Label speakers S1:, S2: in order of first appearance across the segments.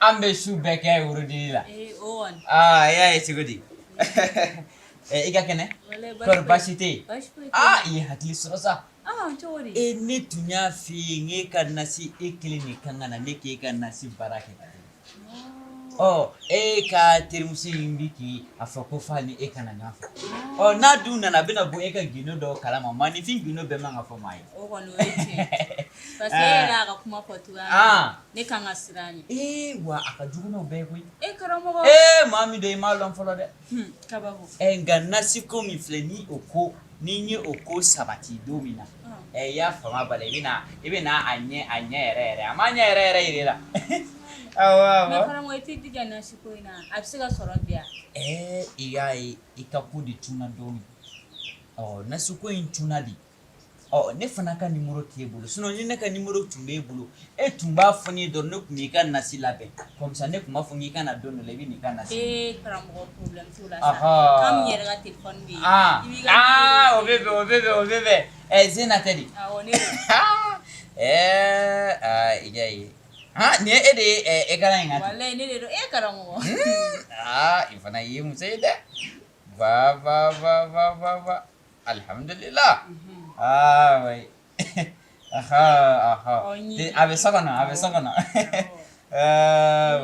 S1: An bɛ su bɛɛ kɛ wurudili la.
S2: Ee o kɔni.
S1: Aa i y'a ye cogo di? I ka kɛnɛ?
S2: Walayi
S1: Kɔri baasi tɛ yen?
S2: Baasi foyi tɛ yen.
S1: Aa i ye hakili sɔrɔ sa.
S2: Aa cogo di?
S1: E ne tun y'a f'i ye n k'e ka nasi e kelen de kan ka na ne k'e ka nasi baara kɛ ka di. Ɔ e ka terimuso in bi k'i a fɔ ko f'a ni e ka na ɲɔgɔn fɛ. Ɔ n'a dun nana a bɛna bɔ e ka gindo dɔw kalama maaninfin gindo bɛɛ man ka fɔ maa ye.
S2: O kɔni o ye tiɲɛ ye. Parce que e yɛrɛ y'a ka kuma fɔ cogoya min na, ne kan ka siran a ɲɛ.
S1: Ee wa a ka jugu n'o bɛɛ ye koyi.
S2: E karamɔgɔ.
S1: Ee maa min don i m'a lɔn fɔlɔ dɛ.
S2: Kabako.
S1: Ɛ nka nasi ko min filɛ ni o ko ni n ye o ko sabati don min na ɛ i y'a faamu bala i bɛna i bɛna a ɲɛ a ɲɛ yɛrɛ yɛrɛ a m'a ɲɛ yɛrɛ yɛrɛ yir'i la. Awɔ awɔ.
S2: Mais karamɔgɔ i t'i jija nasi ko in na a bɛ se ka sɔrɔ bi wa?
S1: Ɛɛ i y'a ye i ka ko de tunna dɔɔnin ɔ nasi ko in tunna de. Ɔ ne fana ka numéro t'e bolo sinon ni ne ka numéro tun b'e bolo e tun b'a fɔ ne ye dɔrɔn ne tun b'i ka nasi labɛn comme ça ne tun b'a fɔ k'i ka na don dɔ la i bɛ n'i ka nasi.
S2: Ee karamɔgɔ problème t'o la sa.
S1: Ɔhɔɔ.
S2: Comme n yɛrɛ ka téléphone bɛ yen.
S1: Aa
S2: I b'i ka
S1: aa o bɛ bɛn o bɛ bɛn o bɛ bɛn ɛ Zena tɛ di.
S2: Awɔ ne don.
S1: Ɛɛ aa i y'a ye han nin ye e de ye ɛ écran in kan ten.
S2: Walayi ne de don e karamɔgɔ.
S1: Aa i fana ye muso ye dɛ. Ba ba ba ba ba ba. Alihamdulila aa oui a bɛ so kɔnɔ a bɛ so kɔnɔ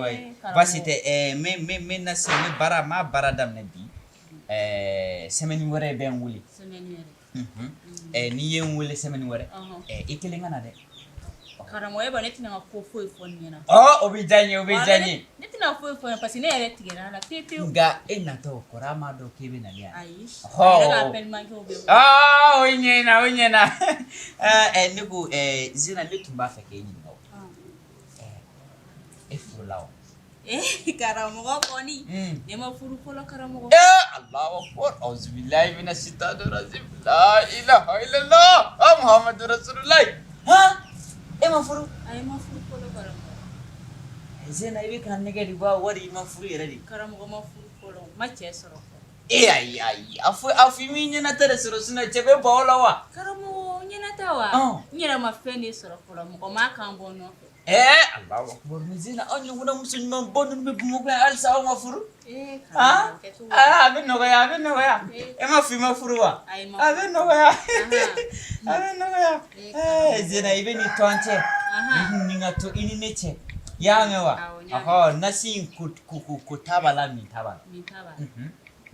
S1: oui baasi tɛ n bɛ nasi n bɛ baara n b'a baara daminɛ bi semaine wɛrɛ i bɛ n wele n'i ye n wele semaine wɛrɛ i kelen ka na dɛ.
S2: Karamɔgɔ e b'a dɔn ne tɛna ko foyi fɔ nin ɲɛna.
S1: Ɔ o bɛ diya n ye o bɛ diya n ye.
S2: Ne tɛna foyi fɔ parce que ne yɛrɛ tigɛra a la pewu pewu.
S1: Nka e natɔ kɔrɔ a m'a dɔn k'e bɛ nalen yan.
S2: Ayi a yɛrɛ ka appel manqué bɛ n bolo.
S1: Aa o ɲɛna o ɲɛna ɛ ne ko Zena ne tun b'a fɛ k'e ɲininka o. E furula wa?
S2: Ee karamɔgɔ kɔni ne ma furu fɔlɔ karamɔgɔ.
S1: Ee Alahu akibaru awuzubilayi mina sitani rajim la ilaha illallah muhamadu rasululayi han e ma furu?
S2: Ayi n ma furu fɔlɔ karamɔgɔ.
S1: Zena i bɛ ka n nɛgɛn de wa wali i ma furu yɛrɛ de?
S2: Karamɔgɔ n ma furu fɔlɔ n ma cɛ sɔrɔ fɔlɔ.
S1: Ee ayi ayi a fɔ a fɔ i m'i ɲɛnata de sɔrɔ sinon cɛ bɛ ban o la wa?
S2: Karamɔgɔ n ɲɛnata wa? N yɛrɛ ma fɛn de sɔrɔ fɔlɔ mɔgɔ m'a kan bɔ n nɔfɛ.
S1: Ɛɛ Alahu akibaru mais Zena aw ɲɔgɔnna muso ɲumanba ninnu bɛ Bamakɔ yan halisa aw ma furu aa a bɛ nɔgɔya a bɛ nɔgɔya e ma fɔ i ma furu wa a bɛ nɔgɔya a bɛ nɔgɔya ɛɛ Zena i bɛ nin to an cɛ nin ka to i ni ne cɛ i y'a mɛn wa ɔhɔ nasi in ko ko ko ta b'a la min ta b'a la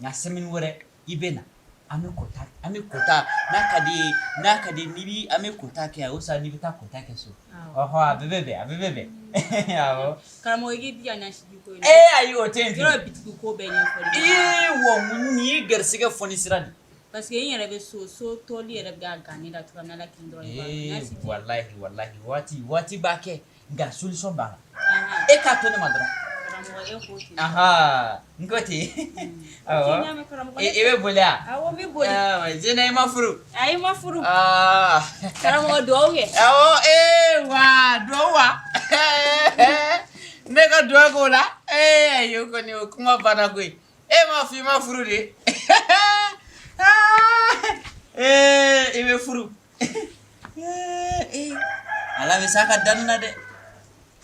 S1: nka semaine wɛrɛ i bɛ na an bɛ kota an bɛ kota n'a ka di ye n'a ka di n'i bi an bɛ kota kɛ yan o sa n'i bɛ taa kota kɛ so ɔhɔ a bɛɛ bɛ bɛn a bɛɛ bɛ bɛn awɔ
S2: karamɔgɔ i k'i jija nasiji ko in na
S1: ee ayi o tɛ yen
S2: yɔrɔ bitigi ko bɛɛ ɲɛfɔli
S1: ee wa nin ye garisɛgɛ fɔni sira de
S2: parce que n yɛrɛ bɛ so so tɔli yɛrɛ bɛ ka gan ne la cogoya min na Ala kelen dɔrɔn de b'a dɔn
S1: ee
S2: nasiji
S1: walahi walahi waati waati b'a kɛ nka solution b'a la
S2: Ahan.
S1: e k'a to ne ma dɔrɔn
S2: karamɔgɔ e ko ten
S1: aha n ko ten awɔ
S2: n y'a mɛn karamɔgɔ
S1: i bɛ boli wa
S2: awɔ n bɛ boli
S1: awɔ Zena i ma furu
S2: ayi n ma furu
S1: aa
S2: karamɔgɔ duwawu kɛ
S1: awɔ ee wa duwawu wa ne ka duwawu k'o la ee ayi o kɔni o kuma banna koyi e m'a fɔ i ma furu de ee i bɛ furu ee ala bɛ s'a ka danni na dɛ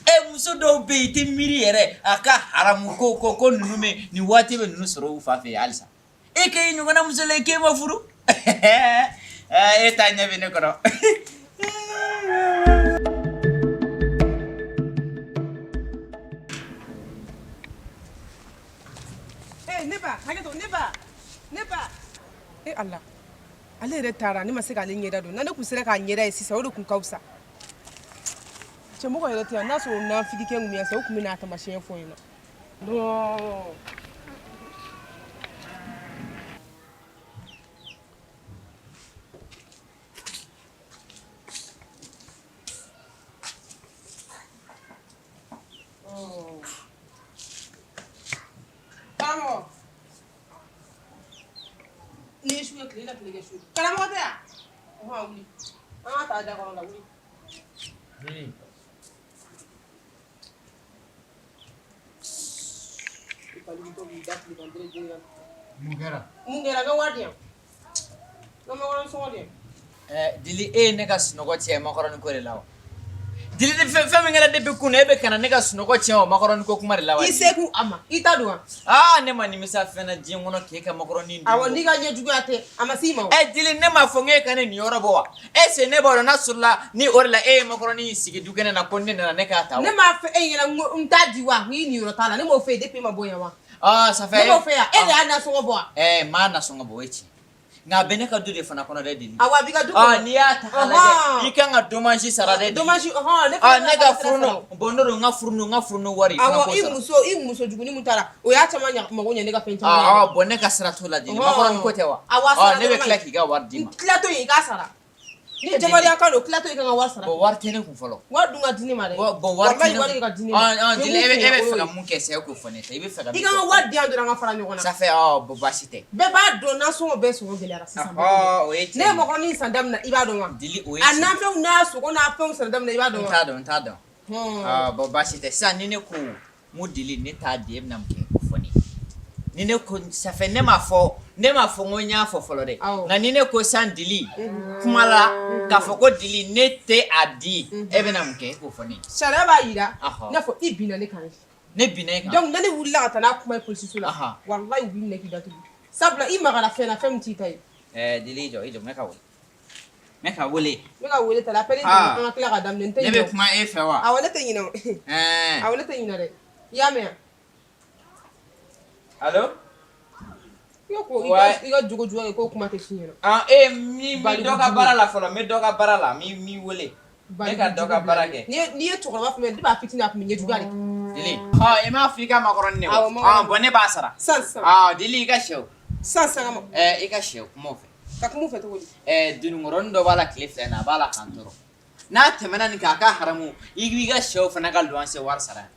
S1: e muso dɔw bɛ yen i tɛ miiri yɛrɛ a ka haramu ko ko ko ninnu bɛ nin waati bɛ ninnu sɔrɔ u fa fɛ yen halisa e k'e ɲɔgɔnna muso la k'e ma furu e ta ɲɛ bɛ ne kɔrɔ.
S3: Eh, ne ba hakɛ to ne ba ne ba e ala ale yɛrɛ taara ne ma se k'ale ɲɛda dɔn na ne tun sera k'a ɲɛda ye sisan o de tun ka fisa cɛmɔgɔ yɛrɛ tɛ yan n'a sɔrɔ nafikikɛ tun bɛ yan sisan o tun bɛ n'a taamasiyɛn fɔ n ɲɛna non Karamɔgɔ n'i ye su kɛ tile la tile kɛ su ye karamɔgɔ tɛ yan ɔhɔn wuli an ka taa da kɔnɔ la wuli i balimutɔ b'i da tile kan dere dere
S1: Mun kɛra?
S3: Mun kɛra n ka wari di yan n ka makɔrɔni sɔngɔ di yan
S1: Dili e ye ne ka sunɔgɔ tiɲɛ makɔrɔni ko de la wa? Dili fɛn min kɛra depuis kunun, e bɛ ka na ne ka sunɔgɔ tiɲɛ o makɔrɔni ko kuma de la wa?
S3: I seko a ma, i ta don wa?
S1: Aa, ne ma nimisa fɛn na diɲɛ kɔnɔ k'e ka makɔrɔni dun.
S3: Awɔ, n'i ka ɲɛjuguya tɛ, a ma s'i ma o.
S1: Ɛ Dili, ne m'a fɔ n k'e ka ne niyɔrɔ bɔ wa? Est-ce ne b'a dɔn n'a sɔrɔla ni o de la e ye makɔrɔni in sigi du kɛnɛ na ko ne nana ne k'a ta wa?
S3: Ne m'a fɔ e ɲɛna n ko n t'a di wa? N k'i niyɔrɔ t'a la, ne m'o fɔ e ye depuis e ma bɔ yan wa?
S1: Aa, ça fait.
S3: Ne m'o fɔ e ye wa? E de y'a nasɔngɔ bɔ wa?
S1: Ɛɛ, n m'a nasɔngɔ bɔ, o ye tiɲɛ. Nka a bɛ ne ka du de fana kɔnɔ dɛ, Dili.
S3: Awɔ, a b'i ka du kɔnɔ.
S1: N'i y'a ta k'a lajɛ, i kan ka dommage sara dɛ, Dili.
S3: Dommage, ɔhɔn, ne
S1: fana. Ne ka furunu, bon ne don n ka furunu, n ka furunu wari.
S3: Awɔ, i muso juguni mun taara, o y'a caman ɲa mago ɲɛ ne ka fɛn caman na.
S1: Bon, ne ka sira t'o la, Dili. Makɔrɔni ko tɛ wa?
S3: Awɔ, a sara.
S1: Ne bɛ tila k'i ka wari d'i ma.
S3: Tila to yen, i k'a sara. Ni jamariya kan don, tila to yen, i ka n ka wari sara.
S1: Bon, wari tɛ ne kun fɔlɔ.
S3: Wari dun ka di ne ma dɛ.
S1: Bon, wari tɛ ne
S3: kun. Wari ka di ne ma.
S1: Dili, e bɛ fɛ ka mun kɛ sisan, e k'o fɔ ne ta. I bɛ fɛ ka
S3: I ka n ka wari di yan dɔrɔn, an ka fara ɲɔgɔn na.
S1: Ça fait, bon, baasi tɛ.
S3: Bɛɛ b'a dɔn nasɔngɔ bɛɛ sɔngɔ gɛlɛyara sisan.
S1: O ye tiɲɛ.
S3: Ne ye makɔrɔni san daminɛ, i b'a dɔn wa?
S1: Dili, o ye
S3: A
S1: tiɲɛ.
S3: nafɛnw n'a sogo n'a fɛnw san daminɛ, i b'a dɔn wa?
S1: N t'a dɔn, n t'a dɔn. Bon, baasi tɛ. Sisan ni ne ko n ko Dili, ne t'a di, e bɛna mun kɛ? O fɔ ne ye. Ni ne ko, ça fait, ne m'a fɔ n ko n y'a fɔ fɔlɔ dɛ. Nka ni ne ko san Dili kuma la k'a fɔ ko Dili, ne tɛ a di, e bɛna mun kɛ? E k'o fɔ ne ye.
S3: Sariya b'a yira n'a fɔ i binna ne kan.
S1: Ne binna e kan.
S3: Donc ne wulila ka taa n'a kuma ye polisiso la, walayi, u b'i minɛ k'i datugu, sabula i magara fɛn na, fɛn min t'i ta ye.
S1: Ɛɛ Dili, i jɔ, i jɔ, n bɛ ka wele, n bɛ ka wele.
S3: N bɛ ka wele ta la, appel an ka tila ka daminɛ, n tɛ
S1: Ne bɛ kuma e fɛ wa?
S3: Awɔ, ne tɛ ɲinɛ o. Awɔ, ne tɛ ɲinɛ dɛ, i y'a mɛn wa?
S1: Allo?
S3: I ka jogo juguya kɛ k'o kuma tɛ f'i ɲɛna.
S1: E min bɛ dɔ ka baara la fɔlɔ, n bɛ dɔ ka baara la, n b'i wele. Ne ka dɔ ka baara kɛ.
S3: N'i ye cɛkɔrɔba fɛn depuis a fitinin, a tun bɛ ɲɛjuguya de.
S1: Dili, i m'a fɔ i ka makɔrɔni de wa? Bon, ne b'a sara.
S3: Sisan sisan.
S1: Dili, i ka sɛw.
S3: Sisan sisan ka ma.
S1: I ka sɛw, kuma o fɛ.
S3: Ka kuma u fɛ cogo di?
S1: Dununkɔrɔnin dɔ b'a la tile fila in na, a b'a la k'an tɔɔrɔ. N'a tɛmɛna nin kan, a ka haramu, i b'i ka sɛw fana ka luwanse wari sara.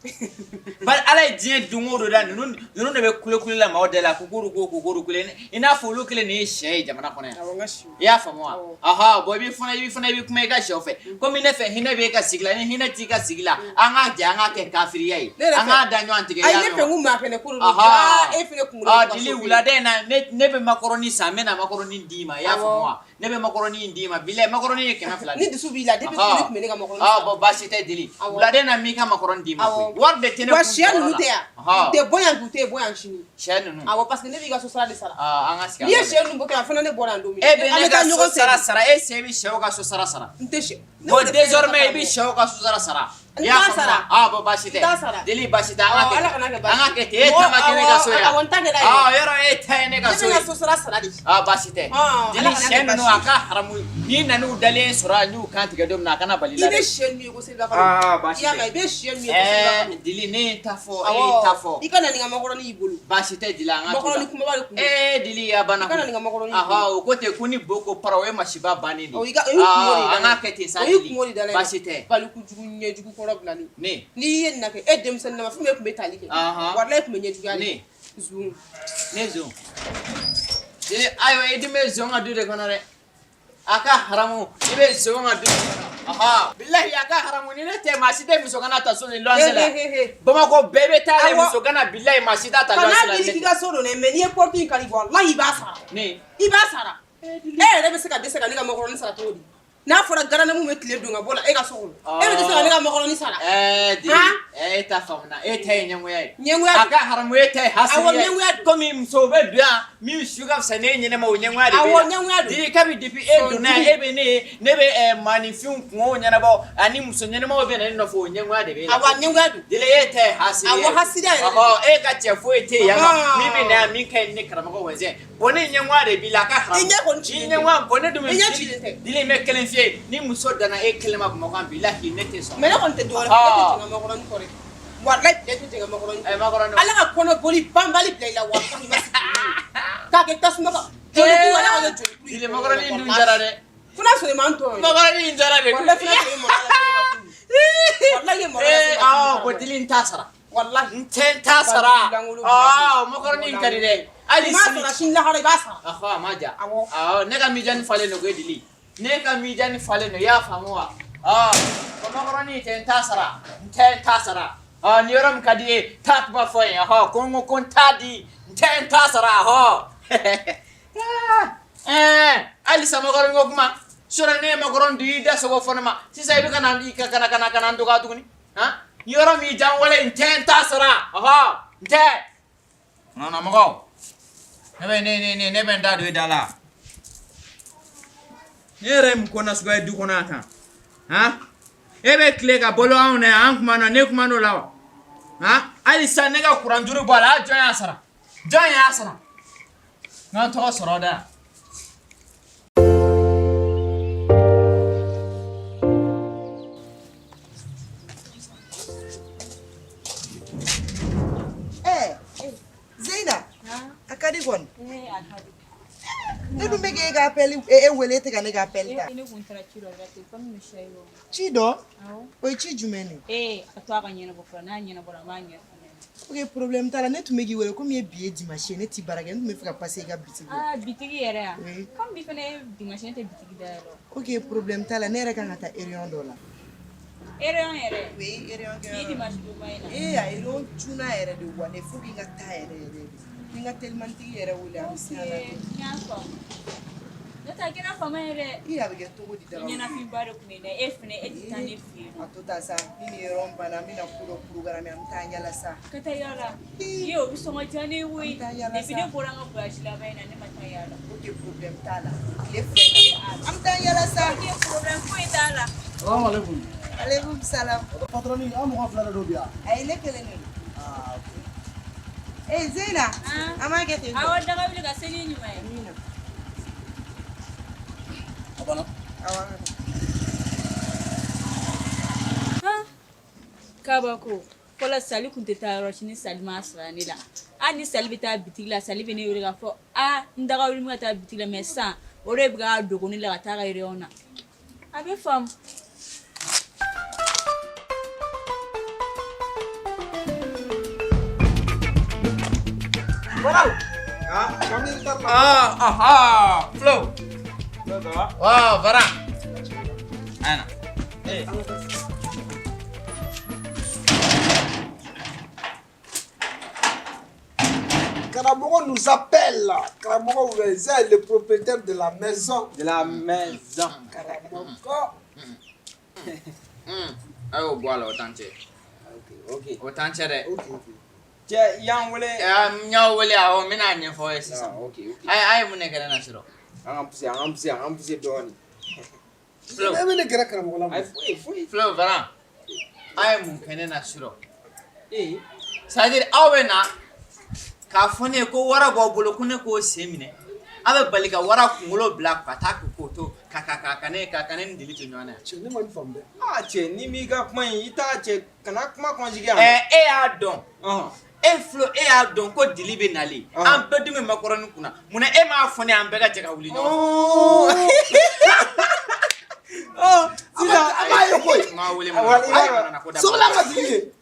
S1: Bari ala ye diɲɛ don o don da, ninnu de bɛ kule kule la maaw da la, ko k'olu ko k'olu kule, i n'a fɔ olu kelen de ye sɛ ye jamana kɔnɔ yan. I y'a faamu wa? Bon, i b'i fana i bɛ kuma i ka sɛw fɛ, komi ne fɛ hinɛ b'e ka sigi la, ni hinɛ t'i ka sigi la, an k'a jɛ, an k'a kɛ kafiriya ye, an k'a da ɲɔgɔn tigɛ.
S3: Ayi, ne fɛ ko maa fɛnɛ ko don, e fɛnɛ kunkolo.
S1: Dili, wulada in na, ne bɛ makɔrɔni san, n bɛ na makɔrɔni d'i ma, i y'a faamu wa? Ne bɛ makɔrɔni in d'i ma, bilayi, makɔrɔni ye 200.
S3: Ni dusu b'i la, depuis ne tun bɛ ne ka makɔrɔni san.
S1: Bon, baasi tɛ, Dili, wulada in na, n b'i ka makɔrɔni d'i ma koyi, wari de tɛ ne kun.
S3: Wa sɛ ninnu tɛ yan, u tɛ bɔ yan bi, u tɛ bɔ yan sini.
S1: Sɛ ninnu.
S3: Awɔ, parce que ne b'i ka so sara de sara.
S1: An ka sigi.
S3: N'i ye sɛ ninnu bɔ kɛ, a fana ne bɔra yan don min.
S1: E bɛ ne ka so sara sara, e sɛ bɛ sɛw ka so sara sara.
S3: N tɛ sɛ.
S1: Bon, désormais i bɛ sɛw ka so sara sara.
S3: N t'a sara.
S1: Bon, baasi tɛ.
S3: N t'a sara.
S1: Dili, baasi tɛ, an ka kɛ.
S3: Ala kana kɛ baasi.
S1: An ka kɛ ten, e ta ma kɛ ne ka so yan.
S3: Awɔ, n ta kɛra ye.
S1: Yɔrɔ e ta ye ne ka so
S3: ye. Ne bɛ
S1: ye.
S3: ka so sara sara de.
S1: Baasi tɛ. Dili, sɛ ninnu, a ka haramu, n'i nan'u dalen sɔrɔ yan, n'u kan tigɛ don min na, a kana bali la
S3: I
S1: dɛ.
S3: bɛ sɛ ninnu ye ko seliba kalo.
S1: Baasi
S3: I y'a
S1: tɛ.
S3: mɛn, i bɛ sɛ ninnu ye ko seliba kalo.
S1: Dili, ne ye n ta fɔ, e ye ta fɔ.
S3: I ka na nin ka makɔrɔni y'i bolo.
S1: Baasi tɛ, Dili, an ka to la.
S3: Makɔrɔni kumaba de kun don.
S1: Dili, a banna.
S3: I ka na nin ka makɔrɔni y'i bolo.
S1: O ko ten ko ni bo ko para, o ye masiba bannen de ye.
S3: O y'i kungo de
S1: An
S3: da
S1: k'a kɛ ten sa,
S3: O y'i
S1: Dili.
S3: kungo de da la.
S1: Baasi tɛ.
S3: Balikujugu ɲɛjugu kɔrɔ bilalen.
S1: Ne.
S3: N'i ye nin kɛ, e denmisɛnnin na ma, fɛn min tun bɛ tali kɛ. Walayi, tun bɛ ɲɛjuguya de.
S1: Ne.
S3: Zun.
S1: Ne zon. Dili, ayiwa, i dun bɛ zon ka du de kɔnɔ dɛ. A ka haramu, i bɛ zon ka du de kɔnɔ. Bilahi, a ka haramu, ni ne tɛ, maa si tɛ muso kana ta so ni luwanse la. Bamakɔ bɛɛ bɛ taa ale muso kana, bilahi, maa si t'a ta luwanse
S3: Kana
S1: la.
S3: miiri k'i ka so don dɛ, mais n'i ye porte in kari, walayi, i b'a sara.
S1: Ne.
S3: I b'a sara. E yɛrɛ bɛ se ka dɛsɛ ka ne ka makɔrɔni sara cogo di? N'a fɔra garanemu bɛ tile don ka bɔ la e ka so kɔnɔ, e bɛ dɛsɛ ka ne ka makɔrɔni sara?
S1: Dili, e ta faamuna, e ta ye ɲɛngoya ye.
S3: Ɲɛngoya.
S1: A ka haramu, e ta ye hasiriya
S3: Awɔ, ɲɛngoya don.
S1: Komi musow bɛ don yan min su ka fisa n'e ɲɛnɛma, o ɲɛngoya de b'e la.
S3: Awɔ, ɲɛngoya don.
S1: Dili, kabi depuis e donna yan, e bɛ ne ye, ne bɛ maaninfinw kungow ɲɛnabɔ ani muso ɲɛnɛmaw bɛ na ne nɔfɛ, o ɲɛngoya de b'e la.
S3: Awɔ, ɲɛngoya don.
S1: Dili, e ta ye hasiriya ye.
S3: Awɔ, hasiriya yɛrɛ de don.
S1: E ka cɛ foyi tɛ yen yan nɔ min bɛ na yan min ka ɲi ni karamɔgɔ wɛnzɛn. Bon, ne ɲɛngoya de b'i la, a ka haramu.
S3: I ɲɛ kɔni cilen
S1: I ɲɛngoya, bon, ne dun bɛ.
S3: I ɲɛ cilen tɛ.
S1: Dili, n bɛ kelen f'i ye, ni muso danna e kelen ma Bamakɔ yan, bilahi, ne tɛ sɔn.
S3: Mais ne kɔni tɛ dɔwɛrɛ fɛ, ne tɛ jɛn ka makɔrɔni kɔ dɛ. Walayi, ne tɛ jɛn ka makɔrɔni kɔ.
S1: Makɔrɔni.
S3: Ala ka kɔnɔboli banbali bila i la, walahi, ma sigi k'a kɛ tasuma kan. Jolikuru, Ala ka kɛ jolikuru ye.
S1: Dili, makɔrɔni in dun jara dɛ.
S3: Fo n'a sɔrɔ i m'an tɔɔrɔ.
S1: Makɔrɔni in jara de.
S3: Walayi, fo n'a sɔrɔ i maloya la. Walayi, i maloya la.
S1: Bon, Dili, n t'a sara.
S3: Walahi.
S1: N tɛ n t'a sara. Makɔrɔni in ka di dɛ. Hali
S3: sini. N'a sɔrɔ sini lahara i b'a sara.
S1: A ma ja.
S3: Awɔ.
S1: Awɔ, ne ka mijani falen don koyi, Dili. Ne ka mijani falen don, i y'a faamu wa? Bon, makɔrɔni tɛ n t'a sara. N tɛ n t'a sara. Ni yɔrɔ min ka di i ye, taa kuma fɔ yen. Ko n ko ko n t'a di, n tɛ n t'a sara. Halisa makɔrɔni ko kuma. Sɔrɔ ne ye makɔrɔni dun i y'i da sogo fɔ ne ma sisan i bɛ ka na i ka ka na ka na n dɔgɔya tuguni han ni yɔrɔ min jan wale n tɛ n t'a sara ɔhɔ n tɛ nɔnɔmɔgɔw ne bɛ ne ne ne ne bɛ n da don i da la ne yɛrɛ ye mun ko nasuguya ye du kɔnɔ yan tan han e bɛ tile ka balo anw na yan an kuma na ne kuma n'o la wa han hali sisan ne ka kuran juru bɔ a la a jɔn y'a sara jɔn y'a sara n ka tɔgɔ sɔrɔ da yan.
S4: Zeina, a ka di kɔni. Ne dun bɛ k'e ka appel e wele e tɛ ka ne ka appel ta.
S2: Ne kun taara ci dɔ la ten komi misi ye.
S4: Ci dɔ? O ye ci jumɛn de?
S2: Ee a to a ka ɲɛnabɔ fɔlɔ, n'a ɲɛnabɔra n b'a ɲɛfɔ ɲɛna.
S4: Ok, problème t'a la, ne tun bɛ k'i wele komi ye bi ye dimanche ye, ne ti baara kɛ, n tun bɛ fɛ ka passer i ka bitigi la.
S2: Ah, bitigi yɛrɛ ya?
S4: Oui.
S2: Comme bi fana ye dimanche ne tɛ bitigi dayɛlɛ.
S4: Ok, problème t'a la, ne yɛrɛ kan ka taa réunion dɔ la.
S2: Réunion yɛrɛ?
S4: Oui, réunion kɛ.
S2: Bi dimanche donba in na.
S4: Ee a réunion cunna yɛrɛ de wa, ne faut que n ka taa yɛrɛ yɛrɛ de. Ni n ka telimantigi yɛrɛ wele a bɛ se a la.
S2: Ok, n y'a faamu. N'o tɛ a kɛra fama ye dɛ.
S4: Ee a bɛ kɛ cogo di dara?
S2: Ɲɛnafinba de tun bɛ yen dɛ, e fana e tɛ taa ne fɛ yen.
S4: A to tan sa, ni nin yɔrɔ banna an bɛna ko dɔ programmer an bɛ taa yala sa.
S2: Ka taa yala? Ee o bɛ sɔn ka diya ne ye koyi.
S4: An bɛ taa yala sa.
S2: Depuis ne bɔra an ka voyage laban in na ne ma taa yala.
S4: Ok, problème t'a la. Tile fila in na an bɛ taa yala sa.
S2: Ok, problème foyi t'a la.
S5: Salamu alaikum.
S4: Aleykum salam.
S5: Patron, an mɔgɔ fila de don bi yan.
S4: Ayi ne kelen de don. Ee Zeina, an b'a kɛ ten tɔ.
S2: Awɔ daga wuli ka seli ɲuman ye.
S4: Amina.
S5: A banna.
S4: Awɔ.
S2: Kabako fɔlɔ Sali tun tɛ taa yɔrɔ si ni Sali ma sara ne la hali ni Sali bɛ taa bitigi la Sali bɛ ne wele k'a fɔ aa n daga wuli ka taa bitigi la mais sisan o de bɛ ka dogo ne la ka taa ka réunion na a bɛ faamu.
S1: Ah, aha, Flo. Waaw, Varan. Ana. Eh.
S5: Karamɔgɔ nous appelle. Karamɔgɔ Wɛzɛ, le propriétaire de la maison.
S1: De la maison.
S5: Karamɔgɔ.
S1: A y'o bɔ a la o t'an cɛ.
S6: Ok.
S1: O t'an cɛ dɛ.
S5: Ok, ok.
S6: Cɛ i y'an wele.
S1: N y'aw wele awɔ n bɛna a ɲɛfɔ aw ye sisan.
S6: Ah, ok, ok.
S1: A ye mun de kɛ ne na surɔ?
S6: An ka pousser, an ka pousser, an ka pousser dɔɔni.
S1: Flo.
S5: E bɛ ne gɛrɛ karamɔgɔ la mun?
S6: Ayi foyi foyi.
S1: Flo Varan. A ye mun kɛ ne na surɔ?
S6: Ee.
S1: C'est à dire aw bɛ na k'a fɔ ne ye ko wara b'aw bolo ko ne k'o sen minɛ. Aw bɛ bali ka wara kunkolo bila ka taa k'o to ka ka ka ka ne ka ka ne ni deli to ɲɔgɔn na yan.
S5: Cɛ ne ma nin faamu dɛ.
S6: Ah cɛ ni m'i ka kuma in i t'a cɛ kana kuma conjuguer yan.
S1: Ɛ e y'a dɔn.
S6: Ɔhɔn.
S1: E Flo e y'a dɔn ko dili bɛ nalen. An bɛɛ dun bɛ makɔrɔni kunna. Munna e m'a fɔ ne ye an bɛɛ ka jɛ ka wuli ɲɔgɔn fɛ?
S6: Sisan
S5: an b'a ye koyi.
S1: N k'aw wele
S6: mun na?
S5: Sɔgɔla ma dili ye.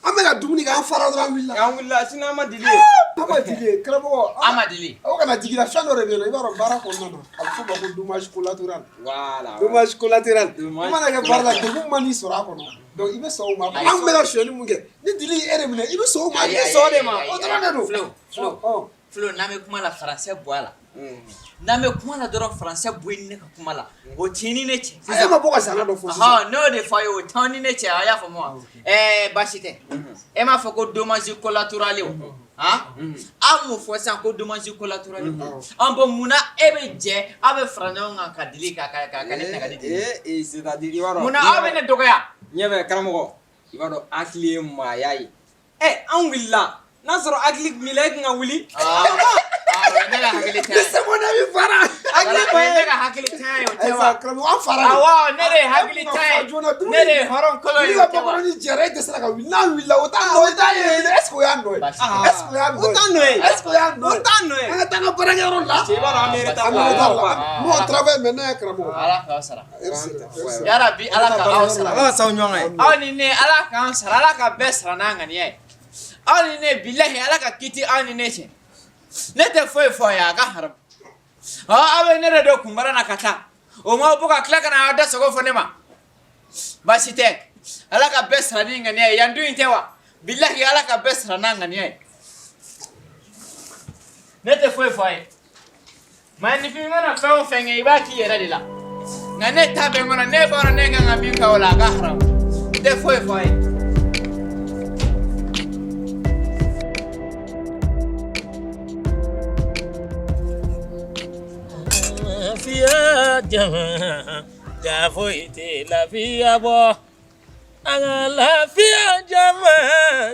S5: An bɛ ka dumuni kɛ an fara dɔrɔn an wulila.
S6: An wulila sinon an ma dili ye.
S5: An ma dili ye karamɔgɔ.
S1: An ma dili.
S5: Aw kana jigin la fɛn dɔ de bɛ yen nɔ i b'a dɔn baara kɔnɔna na a bɛ f'o ma ko dommage collatéral.
S6: Voilà.
S5: Dommage collatéral.
S6: Dommage
S5: I mana kɛ baara la degun man'i sɔrɔ a kɔnɔ donc i bɛ sɔn o ma. An bɛ ka sonyɛli mun kɛ ni dili ye e de minɛ i bɛ sɔn o ma.
S1: Ayi,
S5: I bɛ
S1: ayi,
S5: sɔn o de ma
S1: ayi,
S5: o dɔrɔn de don.
S1: Flo, Flo.
S5: Ɔ
S1: Flo n'an bɛ kuma la français bɔ a la. N'an bɛ kuma la dɔrɔn français bɔ i ni ne ka kuma la. O t'i ni ne cɛ.
S5: E ma bɔ ka zana dɔ fɔ sisan.
S1: Ɔhɔn, n'o de fɔ a ye o t'aw ni ne cɛ a y'a faamu wa? Ɛɛ baasi tɛ. E m'a fɔ ko dommage collatéral o. Han? Aw m'o fɔ sisan ko dommage collatéral o. An bɔn munna e bɛ jɛ aw bɛ fara ɲɔgɔn kan ka dili ka ka ka ne minɛ ka ne dili.
S6: Ee c'est à dire i b'a dɔn.
S1: Munna aw bɛ ne dɔgɔya?
S6: Ɲɛfɛ karamɔgɔ i b'a dɔn hakili ye maaya ye. Ɛ an wulila n'a sɔrɔ hakili tun b'i la e tun ka wuli.
S1: Ne ka hakili tɛ.
S5: Ni seconde bɛ fara.
S1: Hakili ne ka hakili tɛ ye o tɛ wa?
S5: Ayi sa karamɔgɔ an fara de.
S1: Awɔ ne de ye hakili tɛ ye. Ne de ye hɔrɔn kolon ye
S5: Ni
S1: o
S5: ka
S1: tɛ wa?
S5: makɔrɔni jɛra e dɛsɛra ka wuli n'a wulila o t'a nɔ ye est ce que o y'a nɔ ye? Est ce que o y'a nɔ ye?
S6: O t'a nɔ ye.
S5: Est ce que o y'a nɔ ye?
S6: O t'a nɔ ye.
S5: An ka taa an ka baarakɛyɔrɔ la.
S6: Cɛ i b'a dɔn an bɛ retard
S5: An bɛ retard la.
S6: la.
S5: Nous on travaille maintenant karamɔgɔ.
S1: Ala k'aw sara.
S5: Merci.
S1: Yarabi ala k'aw sara.
S6: Ala ka s'aw ɲɔgɔn ye.
S1: Aw ni ne ala k'an sara ala ka bɛɛ sara n'an ŋaniya ye. Aw ni ne bilahi ala ka kiti aw ni ne cɛ. Ne tɛ foyi fɔ aw ye a ka haramu. Ɔ aw bɛ ne de don kunbara na ka taa. O ma bɔ ka tila ka na aw da sago fɔ ne ma. Baasi tɛ. Ala ka bɛɛ sara ni ŋaniya ye yan dun in tɛ wa? Bilahi ala ka bɛɛ sara n'a ŋaniya ye. Ne tɛ foyi fɔ a ye. Maaninfin mana fɛn o fɛn kɛ i b'a k'i yɛrɛ de la. Nka Nka ne ta bɛ n kɔnɔ, ne b'a dɔn ne kan ka min kɛ o la, a ka haramu. N tɛ foyi fɔ a ye.
S7: Lafiya jama, ja foyi tɛ lafiya bɔ. An ka lafiya jama,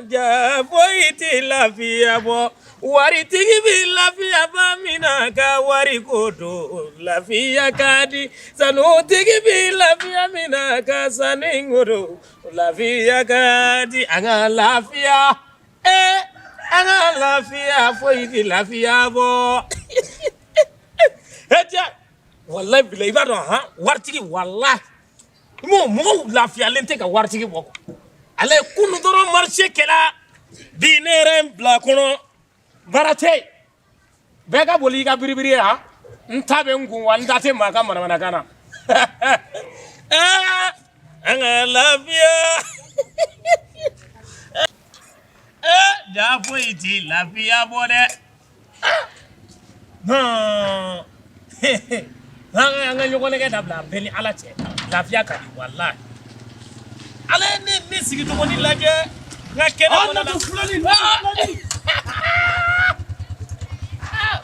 S7: ja foyi tɛ lafiya bɔ. Waritigi bɛ lafiya ba min na ka wari ko don, lafiya ka di. Sanutigi bɛ lafiya min na ka sanu ko don, lafiya ka di. An ka lafiya, an ka lafiya, foyi tɛ lafiya bɔ. E walayi bila, i b'a dɔn han, waritigi, walayi mɔgɔw lafiyalen tɛ ka waritigi bɔ. Ale kunu dɔrɔn marché kɛla bi, ne yɛrɛ n bila kɔnɔ, baara tɛ yen, bɛɛ ka boli i ka biribiri ye. Han, n ta bɛ n kun wa, n ta tɛ maa ka manamanakan na. An ka lafiya, ja foyi tɛ lafiya bɔ dɛ. Non, an ka ɲɔgɔn nɛgɛ dabila, bɛɛ ni Ala cɛ, lafiya ka di walahi. Ala ye ne sigicogo ni lajɛ n ka kɛnɛ kɔnɔ la.
S5: Filani, filani.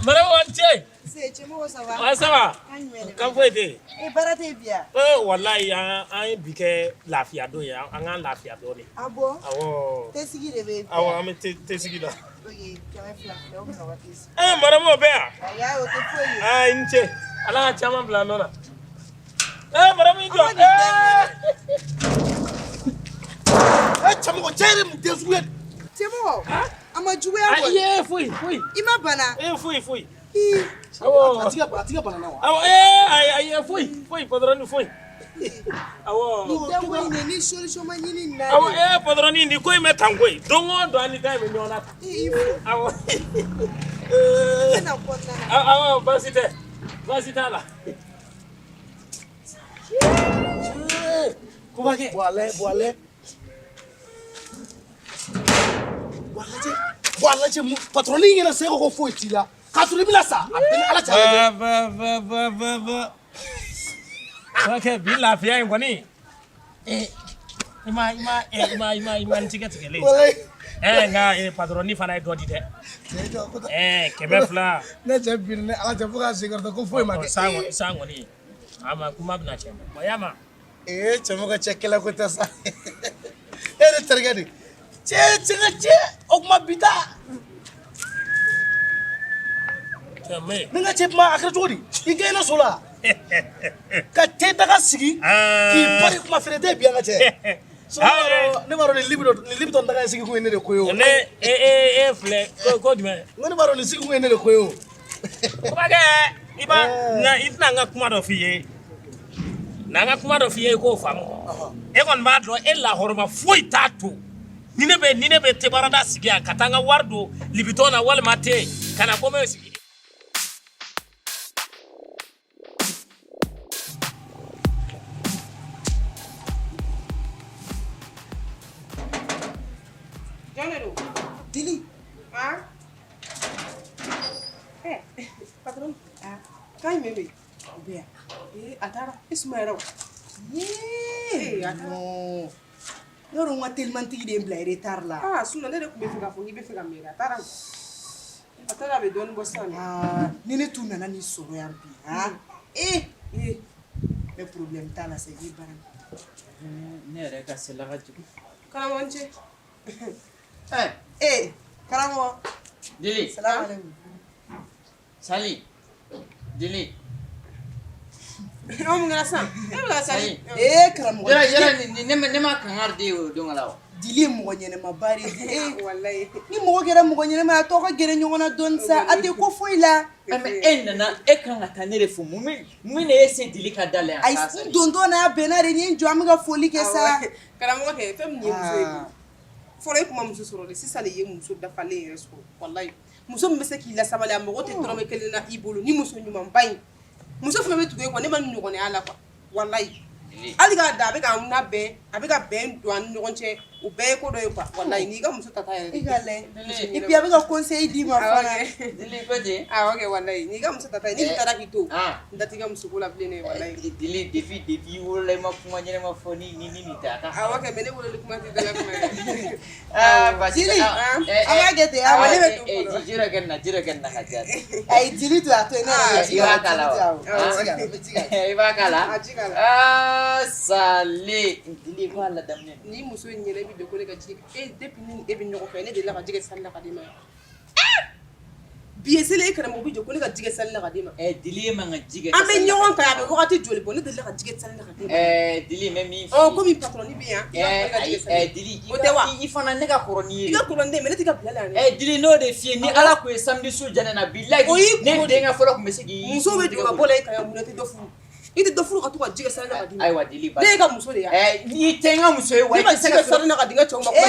S7: Madame, aw ni ce.
S4: Se cɛmɔgɔ, ça va?
S7: Ah, ça va.
S4: Kan jumɛn de?
S7: Kan foyi tɛ yen.
S4: E, baara tɛ yen bi yan?
S7: Eh, walahi, an ye bi kɛ lafiya don ye, an k'an lafiya dɔɔnin.
S4: Ah bon?
S7: Awɔ.
S4: Te sigi de bɛ yen bi?
S7: Awɔ, an bɛ te sigi la.
S4: Ok, 200 filɛ, o minɛ o ka te sigi.
S7: Eh, madame, o bɛ yan?
S4: Ayi, o tɛ foyi ye.
S7: Ah, i ni ce. Ala ka caman bila a nɔ na. Eh, madame, i jɔ.
S5: Eh, cɛmɔgɔ, cɛ yɛrɛ mun den sugu ye?
S4: Cɛmɔgɔ, a ma juguya
S7: Ayi,
S4: kɔni?
S7: eh, foyi foyi.
S4: I ma bana?
S7: Eh, foyi foyi.
S4: Ii.
S7: Awɔ.
S5: A tigi banana wa?
S7: Awɔ, eh, ayi ayi, foyi foyi, patron, foyi. Awɔ.
S4: Ni den ko in de, ni solution ma ɲini nin na
S7: Awɔ,
S4: de.
S7: eh, patron, nin ko in bɛ tan koyi. Don o don an ni da in bɛ ɲɔgɔn na tan.
S4: I fo.
S7: Awɔ.
S4: N bɛna kɔnɔna na.
S7: Awɔ, baasi tɛ. Baasi t'a la. Kobakɛ.
S5: Bɔ a lajɛ, bɔ a lajɛ. Bɔ a lajɛ, bɔ a lajɛ, patron ɲɛna sa, e ko ko foyi t'i la. K'a sɔrɔ i bɛna sa, a bɛɛ ni Ala cɛ, a lajɛ.
S7: Ba ba ba ba ba. Kobakɛ, bi lafiya in kɔni. Eh, i ma i ma eh, i ma i ma i ma n tigɛ tigɛlen.
S5: Walayi.
S7: Eh, nka eh, patron fana ye dɔ di dɛ. Eh, 200.
S5: Ne cɛ binna ni Ala cɛ fo k'a senkɔrɔta ko foyi ma kɛ.
S7: San kɔni, san kɔni. A ma kuma bɛna cɛ ma. Ya ma.
S5: Ee, cɛmɔgɔ, cɛ kɛlɛ ko tɛ sa. E de terikɛ de. Cɛ, cɛ ka cɛ, o kuma bi taa.
S7: Cɛ
S5: Ni n ka cɛ kuma, a kɛra cogo di? I gɛnna so la. Ka te daga sigi. K'i bari kuma feere tɛ bi an ka cɛ. Ne b'a dɔn nin Lipton daga in sigi kun ye ne de ko ye o.
S7: Ne e e e filɛ ko jumɛn?
S5: N ko ne b'a dɔn nin sigi kun ye ne de ko ye o.
S7: Kobakɛ, i b'a nka i tɛna n ka kuma dɔ f'i ye. Na n ka kuma dɔ f'i ye, i k'o faamu. E kɔni b'a dɔn, e lahɔrɔma foyi t'a to. Ni ne bɛ tebarada sigi yan ka taa n ka wari don Lipton na walima te ka na ko n bɛ sigi.
S3: Jɔn de don?
S4: Dili.
S3: Ah? Eh, patron. Ah, kan jumɛn bɛ yen?
S4: O bɛ yan.
S3: Eh, a taara. I sumayara o.
S4: Yee.
S3: Eh, a taara.
S4: Non. Ne yɛrɛ, n ka telimantigi de ye n bila retard la.
S3: Ah, sinon ne de tun bɛ fɛ k'a fɔ k'i bɛ fɛ ka miiri. A taara o. A taara, a bɛ dɔɔnin bɔ sisan.
S4: Ah, ni ne tun nana nin sɔrɔ yan bi, ah, eh,
S3: Eh,
S4: mais problème t'a la sa, i bɛ baara
S1: Ne yɛrɛ ka sela ka jigin.
S3: Karamɔgɔ, n ce.
S1: Eh,
S4: Eh, karamɔgɔ.
S1: Dili.
S4: Salam alaikum.
S1: Sali. Dili.
S3: Aw mun kɛra sisan? E bɛ ka sali.
S4: Eh, karamɔgɔ.
S1: Yɔrɔ yɔrɔ ni ne ma kangari di o don la wa?
S4: Dili ye mɔgɔ ɲɛnɛmaba de ye. Eh,
S3: Walayi.
S4: ni mɔgɔ kɛra mɔgɔ ɲɛnɛma ye, a tɔ ka gɛrɛ ɲɔgɔn na dɔɔni sa, a tɛ ko foyi la.
S1: Eh, mais e nana, e kan ka taa ne de fo. Mun de ye se Dili ka da la yan?
S4: Ayi, n dontɔ n'a bɛnna de, ni ye n jɔ, an bɛ ka foli kɛ sa.
S3: Awɔ. Karamɔgɔ kɛ, fɛn min ye muso ye
S4: Ah.
S3: bi. Fɔlɔ, e kun ma muso sɔrɔ de, sisan de i ye muso dafalen yɛrɛ sɔrɔ. Walayi. Muso min bɛ se k'i lasabali, a mago tɛ dɔrɔmɛ kelen na i bolo, ni muso ɲumanba in. Muso fana bɛ tugu e kɔ, ne ma nin ɲɔgɔnna y'a la quoi. Walayi. Hali k'a da, a bɛ k'an labɛn, a bɛ ka bɛn don an ni ɲɔgɔn cɛ. O bɛɛ ye ko dɔ ye quoi, walayi n'i ka muso tata yɛrɛ de.
S4: I ka lajɛ. Et puis a bɛ ka conseil d'i ma fana.
S1: Dili ko ten.
S3: Awɔ kɛ, walayi n'i ka muso tata ye, n'i taara k'i to,
S1: Ah.
S3: n da t'i ka musoko la bilen dɛ, walayi.
S1: Dili depuis i wolola i ma kuma ɲɛnama fɔ ni ni ni nin tɛ a ka.
S3: Awɔ kɛ, mais ne wololi kuma tɛ dala kuma ye.
S1: Ah, basi
S4: Dili,
S1: ah,
S4: an b'a kɛ ten,
S1: ah,
S4: awɔ,
S3: ne bɛ don
S1: eh,
S3: fɔlɔ.
S1: ji dɔ kɛ nin na, ji dɔ kɛ nin na ka diya.
S4: Ayi, Dili to a to yen, ne yɛrɛ bɛ ji
S1: I
S4: k'a
S1: b'a
S4: la,
S1: k'a la
S4: Dili to
S1: wa?
S4: awɔ. N bɛ ji k'a la, n bɛ ji k'a la.
S1: I b'a k'a la?
S3: A ji k'a la.
S1: Ah, sale. Dili ko a ladamunen don.
S3: Ni muso in ɲɛna, i bɛ jɔ ko ne ka ji e depuis ni e bɛ ɲɔgɔn fɛ, ne delila ka ji kɛ sali la ka d'e ma. Bi ye seli, e karamɔgɔ bɛ jɔ ko ne ka ji kɛ sali la ka d'e ma.
S1: Eh, Dili e man ka ji kɛ.
S3: An bɛ ɲɔgɔn kan, a bɛ wagati joli bɔ, ne delila ka ji kɛ sali la ka d'e ma?
S1: Eh, Dili n bɛ min f'i
S3: Ɔ
S1: ye.
S3: komi patron bɛ yan, i b'a fɔ ne ka ji
S1: Eh,
S3: kɛ sali
S1: ayi,
S3: la.
S1: eh, Dili,
S3: O tɛ wa?
S1: i fana ne ka kɔrɔ n'i ye.
S3: I ka kɔrɔ ni ne ye, mais ne t'i ka bila la yan dɛ.
S1: Eh, Dili n'o de f'i ye, ni Ala kun ye samedi su diya ne na, bilahi,
S3: O y'i
S1: ne
S3: kungo de ye.
S1: denkɛ fɔlɔ kun bɛ se k'i
S3: Musow bɛ don ka bɔ la e kan yan, mun na i tɛ dɔ furu? I tɛ dɔ furu ka to ka ji kɛ sali la ka d'i ma.
S1: Ayiwa, Dili,
S3: Ne ye ka muso de ye.
S1: Eh, n'i tɛ n ka muso ye wa,
S3: Ne
S1: i
S3: ma
S1: tɛ se
S3: ji
S1: ka
S3: kɛ sali la ka di n ka cɛw ma.
S4: Ee,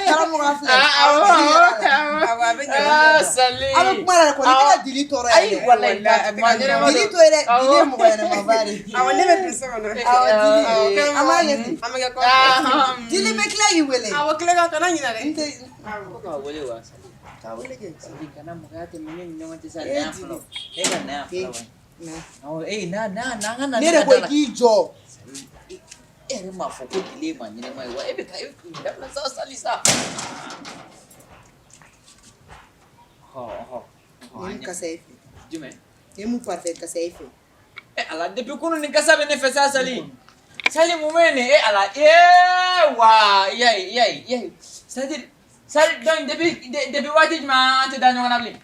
S4: karamɔgɔ a filɛ.
S1: Ah, awɔ, awɔ, awɔ.
S3: Awɔ, a bɛ ɲɛ.
S1: Ah, sale.
S4: An bɛ kuma la kɔni, i tɛ ka Dili tɔɔrɔ yan
S1: Ayi,
S4: dɛ.
S1: walayi, maa ɲɛnama don.
S4: Dili to yen dɛ, Dili ye mɔgɔ ɲɛnamaba de ye.
S3: Awɔ, ne bɛ don so kɔnɔ.
S4: Awɔ, Dili, an b'a kɛ ten.
S3: An bɛ kɛ kɔfɛ.
S1: Ah,
S4: Dili bɛ tila k'i wele.
S3: Awɔ, tilegan kana ɲinɛ dɛ.
S4: N tɛ
S1: Ko k'a wele wa, Sali?
S4: k'a wele kɛ.
S1: Sali, kana mɔgɔya tɛmɛ ne ni ɲɔgɔn cɛ sa,
S4: Eh,
S1: na yan
S4: Dili.
S1: fɔlɔ. E ka na yan fɔlɔ, wa.
S4: Na.
S1: Awɔ, eh, na, na, na, an ka na
S4: Ne
S1: ne
S4: de
S1: ka
S4: ko
S1: da
S4: i
S1: la.
S4: k'i jɔ.
S1: Sali, e yɛrɛ m'a fɔ ko Dili ye maa ɲɛnama ye wa? E bɛ ka e dabila sa, Sali sa. Hɔ, hɔ, hɔ,
S4: Nin
S1: an
S4: ye mun
S1: ɲɛ-
S4: kasa ye fɛ?
S1: Jumɛn?
S4: Nin ye mun parfum kasa ye fɛ?
S1: Eh, Ala, depuis kunun nin kasa bɛ ne fɛ sa, Sali. Sali, mun bɛ nin? Eh, Ala, eh, wa, i y'a ye, i y'a ye, i y'a ye. C'est-à-dire, Sali, donc depuis waati jumɛn an tɛ da ɲɔgɔn na bilen?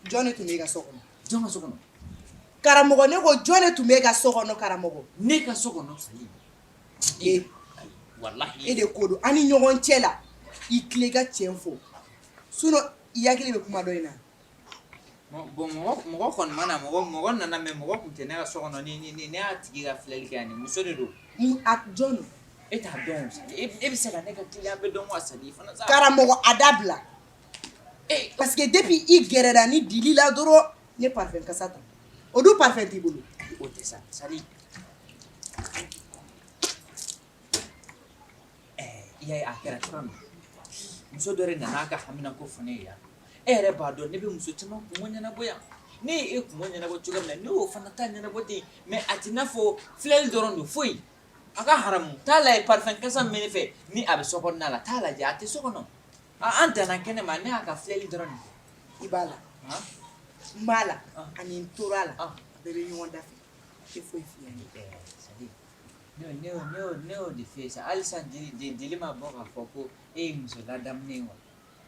S4: Jɔn de tun bɛ e ka so kɔnɔ?
S1: Jɔn ka so kɔnɔ?
S4: Karamɔgɔ, ne ko jɔn de tun bɛ e ka so kɔnɔ, karamɔgɔ?
S1: Ne ka so kɔnɔ, Sali.
S4: E,
S1: Walahi.
S4: e de ko don. An ni ɲɔgɔn cɛ la, i tile i ka tiɲɛ fɔ. Sinon i hakili bɛ kuma dɔ in na.
S1: Bon, mɔgɔ kɔni ma na, mɔgɔ nana, mais mɔgɔ tun tɛ ne ka so kɔnɔ ni ne y'a tigi ka filɛli kɛ yan, ni muso de don.
S4: Mun a jɔn don?
S1: E t'a dɔn o, Sali. E bɛ se ka ne ka client bɛɛ dɔn wa, Sali fana sa?
S4: Karamɔgɔ, a dabila.
S1: Eh,
S4: Parce que depuis i gɛrɛla ni Dili la dɔrɔn, n ye parfum kasa ta. O dun parfum t'i bolo.
S1: O tɛ sa, Sali. Eh, i y'a ye a kɛra cogoya min na, muso dɔ de nana a ka haminanko fɔ ne ye yan. E yɛrɛ b'a dɔn ne bɛ muso caman kungo ɲɛnabɔ yan. Ne ye e kungo ɲɛnabɔ cogo min na, ne y'o fana ta ɲɛnabɔ ten, mais a t'i n'a fɔ filɛli dɔrɔn don, foyi. A ka haramu, t'a lajɛ parfum kasa min bɛ ne fɛ ni a bɛ so kɔnɔna la, t'a lajɛ, a tɛ so kɔnɔ. An danna kɛnɛ ma, ne y'a ka filɛli dɔrɔn de kɛ.
S4: I b'a la.
S1: Han?
S4: N b'a la.
S1: Ah.
S4: Ani n tora la.
S1: Ah.
S4: A bɛɛ bɛ ɲɔgɔn da fɛ. N tɛ foyi f'i ɲɛna.
S1: Eh, Sali, ne y'o de f'e ye sa, halisa Dili ma bɔ k'a fɔ ko e ye muso ladamunen ye wa?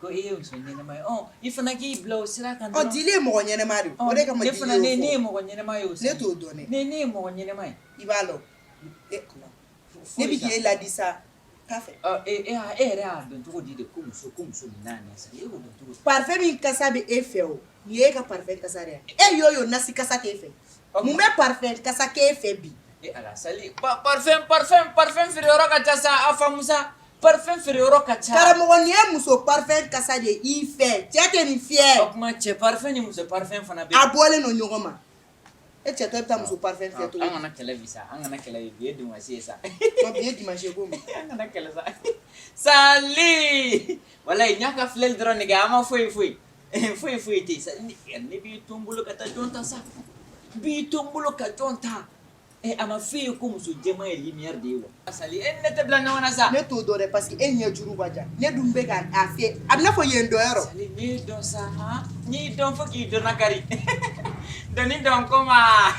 S1: Ko e ye muso ɲɛnama ye. Ɔ, i fana k'i bila o sira kan
S4: Ɔ,
S1: dɔrɔn.
S4: Dili ye mɔgɔ ɲɛnɛma de ye. O de kama
S1: ne
S4: Dili
S1: fana
S4: y'o
S1: ne
S4: fɔ.
S1: ye mɔgɔ ɲɛnama ye o.
S4: Ne
S1: Sali.
S4: t'o dɔn dɛ.
S1: Ne ye mɔgɔ ɲɛnama ye.
S4: I b'a lɔn. E Ala. Ne bɛ k'e ladi sa. T'a fɛ.
S1: Ɔ, e yɛrɛ y'a dɔn cogo di de ko muso nin n'a nin Sali, e b'o dɔn cogo di?
S4: Parfum min kasa bɛ e fɛ o, nin ye e ka parfum kasa de ye. E y'o nasi kasa t'e fɛ. Mun bɛ parfum kasa k'e fɛ bi?
S1: E Ala, Sali, parfum feere yɔrɔ ka ca sa, a faamu sa. Parfum feere yɔrɔ ka ca.
S4: Karamɔgɔ, nin ye muso parfum kasa de ye i fɛ. Cɛ tɛ nin fiyɛ.
S1: O kuma cɛ parfum ni muso parfum fana bɛ
S4: A bɔlen don ɲɔgɔn ma. E cɛ tɔ bɛ taa muso parfum fiyɛ cogo
S1: An
S4: di?
S1: kana kɛlɛ bi sa, an kana kɛlɛ bi, bi ye dimanche ye sa.
S4: Ɔ, bi ye dimanche ye ko min.
S1: An kana kɛlɛ sa. Sali! Walayi, n y'a ka filɛli dɔrɔn de kɛ, an ma foyi foyi. Foyi foyi tɛ yen sa. Ne b'i to n bolo ka taa jɔn ta sa. N b'i to n bolo ka jɔn ta. Eh, a ma f'e ye ko muso jɛman ye lumière de ye wa? Sali, e ni ne tɛ bila ɲɔgɔn na sa.
S4: Ne t'o dɔn dɛ, parce que e ɲɛ juru ka jan. Ne dun bɛ ka a fiyɛ. A bɛ n'a fɔ yen dɔ yɔrɔ.
S1: Sali, ne y'i dɔn sa, han? N y'i dɔn fo k'i dɔn nakari. Dɔnni dɔn ko ma.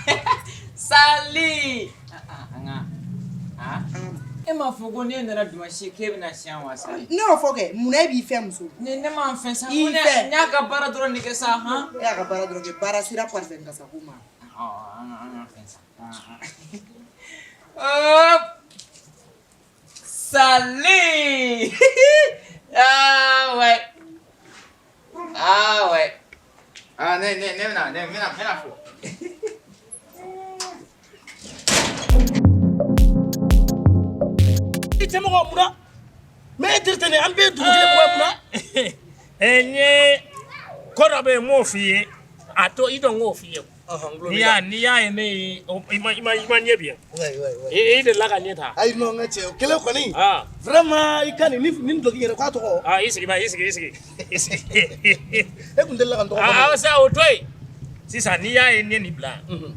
S1: Sali! Ah, an ka. Ah? E m'a fɔ ko ne nana dimanche k'e bɛna siyan wa, Sali?
S4: Ne y'o fɔ kɛ, munna e b'i fɛ muso?
S1: Ne m'a fɛn sa.
S4: I fɛ.
S1: N y'a ka baara dɔrɔn de kɛ sa, han?
S4: E y'a ka baara dɔrɔn kɛ, baara sera parfum kasa ko ma.
S1: Ɔ, an ka fɛn sa. Hop! Sali! Ah ouais. Ah ouais. Ah ne ne ne bɛna ne bɛna n bɛna fɔ.
S5: I cɛmɔgɔ munna? Mais e teri tɛ ne ye, an bɛɛ ye dugu kelen mɔgɔ ye munna?
S7: Ɛ n ye ko dɔ bɛ yen n m'o f'i ye, a to i dɔn n k'o f'i ye. N'i y'a ye ne ye i ma ɲɛ bi yan, i delila ka ɲɛ ta.
S5: Ayi non, n ka cɛ, o kelen kɔni vraiment, i ka nin dulɔki yɛrɛ, k'a tɔgɔ?
S7: I sigi, i sigi, i sigi, i sigi.
S5: E tun delila ka n tɔgɔ fɔ.
S7: Sa, o to yen sisan. N'i y'a ye ne nin bila, n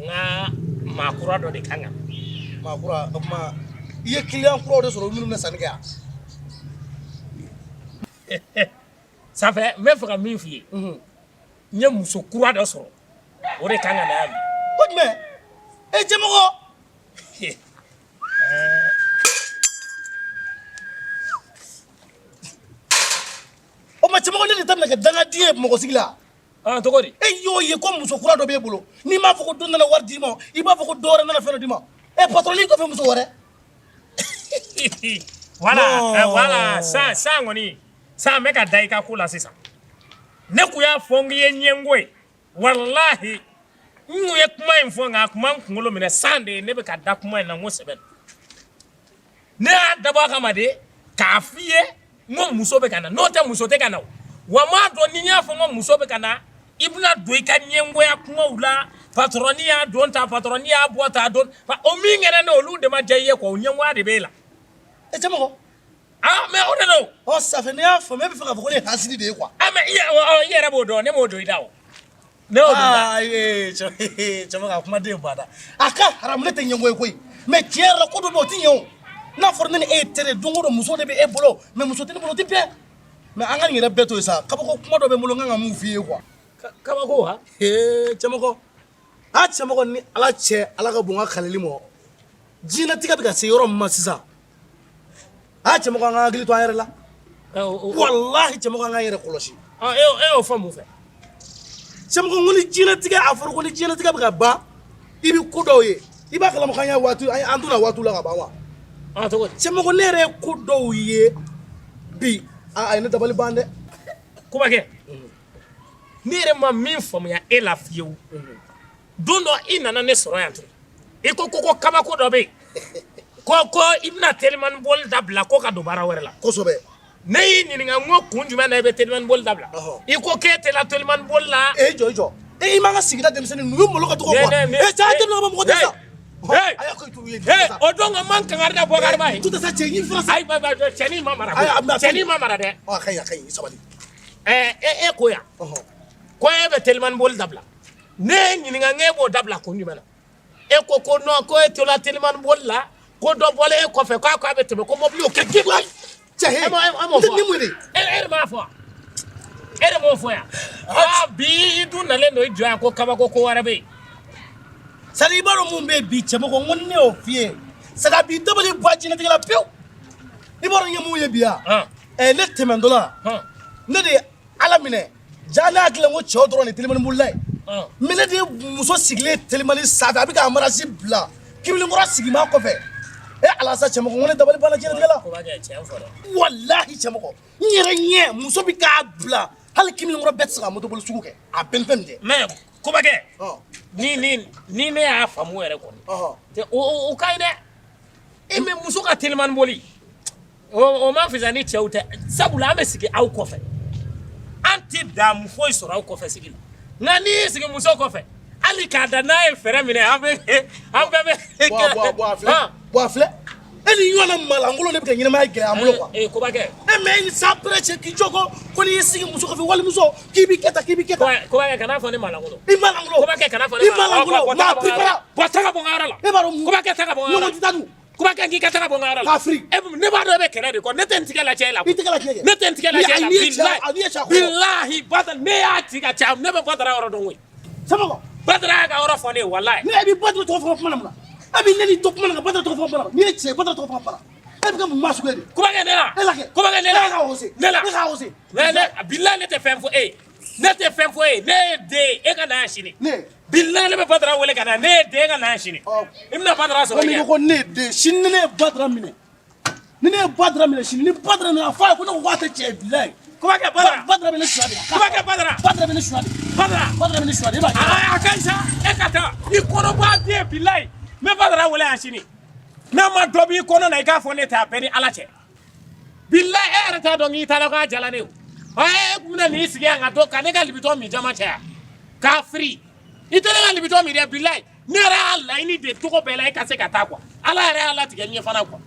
S7: ka maa kura dɔ de kan ka
S5: Maa kura? O tuma i ye client kuraw de sɔrɔ minnu bɛ sanni kɛ yan?
S7: Sanfɛ, n bɛ fɛ ka min f'i ye, n ye muso kura dɔ sɔrɔ, o de kan ka na yan bi.
S5: Ko jumɛn? E cɛmɔgɔ, o ma cɛmɔgɔ, ne de ta bɛna kɛ dangaden ye Bamakɔ sigi la.
S7: Ah, cogo di?
S5: E y'o ye ko muso kura dɔ b'e bolo, n'i m'a fɔ ko dɔ nana wari d'i ma, i b'a fɔ ko dɔ wɛrɛ nana fɛn dɔ d'i ma. E patron kɔfɛ, muso wɛrɛ?
S7: Voilà, voilà, san san kɔni san bɛ ka da i ka ko la sisan. Ne kun y'a fɔ n k'i ye ɲɛngo ye, walahi n kun ye kuma in fɔ, nka a kun ma n kunkolo minɛ. San de ye ne bɛ ka da kuma in na, n ko sɛbɛ don. Ne y'a dabɔ a kama de k'a f'i ye n ko muso bɛ ka na, n'o tɛ muso tɛ ka na o. Wa n m'a dɔn ni n y'a fɔ n ko muso bɛ ka na, i bɛna don i ka ɲɛngoya kumaw la. Patɔrɔni y'a don ta, patɔrɔni y'a bɔ ta, don o min kɛra ne, olu de ma diya i ye quoi. O ɲɛngoya de b'e la.
S5: E cɛmɔgɔ.
S7: Ah, mais o de don.
S5: Ɔ, ça fait, ne y'a faamu, e bɛ fɛ k'a fɔ ko ne ye hasidi de ye quoi.
S7: Ah, mais i yɛrɛ b'o dɔn, ne m'o don i da o, ne y'o don i da.
S5: Aa ee, cɛmɔgɔ, a kumaden banna, a ka haramu. Ne tɛ ɲɛngo ye koyi, mais tiɲɛ yɛrɛ la, ko dɔ bɛ yen, o tɛ ɲɛ o. N'a fɔra ne ni e ye teri ye, don o don muso de bɛ e bolo, mais muso tɛ ne bolo, o tɛ bɛn. Mais an ka nin yɛrɛ bɛɛ to yen sa, kabako kuma dɔ bɛ n bolo, n kan ka mun f'i ye quoi.
S7: Kabako wa?
S5: Ee cɛmɔgɔ, a cɛmɔgɔ, ni Ala cɛ, Ala ka bon ka kalili mɔ, diɲɛlatigɛ bɛ ka se yɔrɔ min ma sisan, a cɛmɔgɔ, an ka hakili to an yɛrɛ la. Walahi cɛmɔgɔ, an k'an yɛrɛ kɔlɔsi.
S7: E y'o fɔ mun fɛ?
S5: Cɛmɔgɔ, n ko ni diɲɛlatigɛ, a fɔra ko ni diɲɛlatigɛ bɛ ka ban, i bɛ ko dɔw ye, i b'a kalama k'an y'a waati, an donna waatiw la ka ban wa.
S7: Cogo di?
S5: Cɛmɔgɔ, ne yɛrɛ ye ko dɔw ye bi, a ye ne dabali ban dɛ.
S7: Kobakɛ, ne yɛrɛ ma min faamuya e la fiyewu, don dɔ i nana ne sɔrɔ yan tuguni, i ko kabako dɔ bɛ yen, ko i bɛna telimani boli dabila, ko ka don baara wɛrɛ la.
S5: Kosɛbɛ.
S7: Ne y'i ɲininka n ko kun jumɛn na i bɛ telimani boli dabila? I ko k'e tɛ la telimani boli la.
S5: E jɔ, i jɔ, e i m'an ka sigida denmisɛnnin ninnu, u ye malo ka dɔgɔ quoi. E cɛ, a tɛ bila ka bɔ mɔgɔ tɛ sa.
S7: O don ka man kangari da Bɔkari ba ye.
S5: Tu tɛ sa, cɛ, i fura sa.
S7: Ayi, cɛnin ma mara koyi, cɛnin ma mara dɛ.
S5: A ka ɲi, a ka ɲi, i sabali.
S7: E ko yan ko e bɛ telimani boli dabila, ne ye ɲininka n k'e b'o dabila kun jumɛn na? E ko non, ko e tola telimani boli la, ko dɔ bɔlen e kɔfɛ, k'a ko a bɛ tɛmɛ, ko mobili y'o kɛ k'i
S5: Cɛ,
S7: e m'o fɔ?
S5: Ni mun de?
S7: E de m'a fɔ, e de m'o fɔ yan. Aa, bi i dun nalen don i jɔ yan ko kabako ko wɛrɛ bɛ yen.
S5: Sani, i b'a dɔn mun bɛ yen bi cɛmɔgɔ, n ko ne y'o f'i ye saga bi dabali ba diɲɛlatigɛ la pewu. I b'a dɔn n ye mun ye bi yan? Ɛ, ne tɛmɛntɔ la, ne de ye Ala minɛ ja, ne hakili la ko cɛw dɔrɔn de telimani bolila ye, mais ne de ye muso sigilen telimani sanfɛ, a bɛ ka embrayage bila kibilinkɔrɔ sigima kɔfɛ. E Ala sa, cɛmɔgɔ, n ko ne dabali banna diɲɛlatigɛ la. Walahi cɛmɔgɔ, n yɛrɛ ɲɛ, muso bɛ k'a bila, hali kibilinkɔrɔ bɛɛ tɛ se ka motoboli sugu kɛ, a bɛɛ ni fɛn min tɛ.
S7: Mais Kobakɛ, ni ne y'a faamu yɛrɛ kɔni, o ka ɲi dɛ. E mais muso ka telimani boli, o ma fisa ni cɛw tɛ, sabula an bɛ sigi aw kɔfɛ, an tɛ damu foyi sɔrɔ aw kɔfɛ sigi la. Nka n'i y'i sigi muso kɔfɛ, hali k'a da n'a ye fɛɛrɛ minɛ, an bɛ an bɛɛ bɛ.
S5: Bɔn, a filɛ, e ni ɲɔgɔnna malankolon de bɛ ka ɲɛnamaya gɛlɛya an bolo quoi.
S7: Ee Kobakɛ.
S5: E mais e ni san pɛrɛ cɛ k'i jɔ ko n'i y'i sigi muso kɔfɛ, walimuso, k'i b'i kɛ tan, k'i b'i kɛ tan.
S7: Kobakɛ, kana fɔ ne malankolon.
S5: I malankolon.
S7: Kobakɛ, kana fɔ ne
S5: I malankolon. Maa piripara.
S7: Bɔ, taga bɔ n ka yɔrɔ la.
S5: E b'a dɔn.
S7: Kobakɛ, taga bɔ n ka yɔrɔ la.
S5: Ɲɔgɔn tɛ taa dun.
S7: Kobakɛ, k'i ka taga bɔ n ka yɔrɔ la.
S5: K'a firi.
S7: Ne b'a dɔn e bɛ kɛlɛ de kɔ, ne tɛ n tigɛ lajɛ e la.
S5: I tɛgɛ lajɛ kɛ.
S7: Ne tɛ n tigɛ lajɛ e la.
S5: Bilahi.
S7: Bilahi, Badara, ne y'a ci ka caya, ne bɛ Badara yɔrɔ dɔn koyi.
S5: Cɛmɔgɔ.
S7: Badara y'a ka yɔrɔ fɔ ne ye, walahi.
S5: Ne e bɛ Badara tɔgɔ fɔ kuma na mun na? E bɛ ne ni to kuma na ka Badara tɔgɔ fɔ kuma na. N'i ye cɛ ye, Badara tɔgɔ fɔ kuma na. E bɛ kɛ mun maa sugu ye de?
S7: Kobakɛ, ne la.
S5: E la kɛ.
S7: Kobakɛ, ne la.
S5: E ka hose.
S7: Ne la.
S5: E ka hose.
S7: Ne bilahi, ne tɛ fɛn fɔ e ye. Ne tɛ fɛn fɔ e ye. Ne ye den ye, e ka na yan sini.
S5: Ne.
S7: Bilahi, ne bɛ Badara wele ka na, ne ye den, ka na yan sini. I bɛna Badara sɔrɔ.
S5: Komi i ko ne ye den, sini ni ne ye Badara minɛ. Ni ne ye Badara minɛ sini, ni Badara nana fɔ a ye ko ne ko k'a tɛ cɛ ye, bilahi.
S7: Kobakɛ, Badara.
S5: Badara bɛ ne suya de.
S7: Kobakɛ, Badara.
S5: Badara bɛ ne suya de.
S7: Badara.
S5: Badara bɛ ne suya de. E b'a kɛ.
S7: Aa, a ka ɲi sa, e ka taa. I kɔnɔ b'a den, bilahi. N bɛ Badara wele yan sini. N'a ma dɔ b'i kɔnɔ na, i k'a fɔ ne tɛ, a bɛɛ ni Ala cɛ. Bilahi, e yɛrɛ t'a dɔn k'i taara k'a jala ne ye o. E kun bɛna n'i sigi yan ka to ka ne ka libitɔ min jama caya. Kafiri i tɛ ne ka libitɔ min dɛ, bilayi, ne yɛrɛ y'a laɲini de cogo bɛɛ la e ka se ka taa quoi. Ala yɛrɛ y'a latigɛ n ye fana quoi.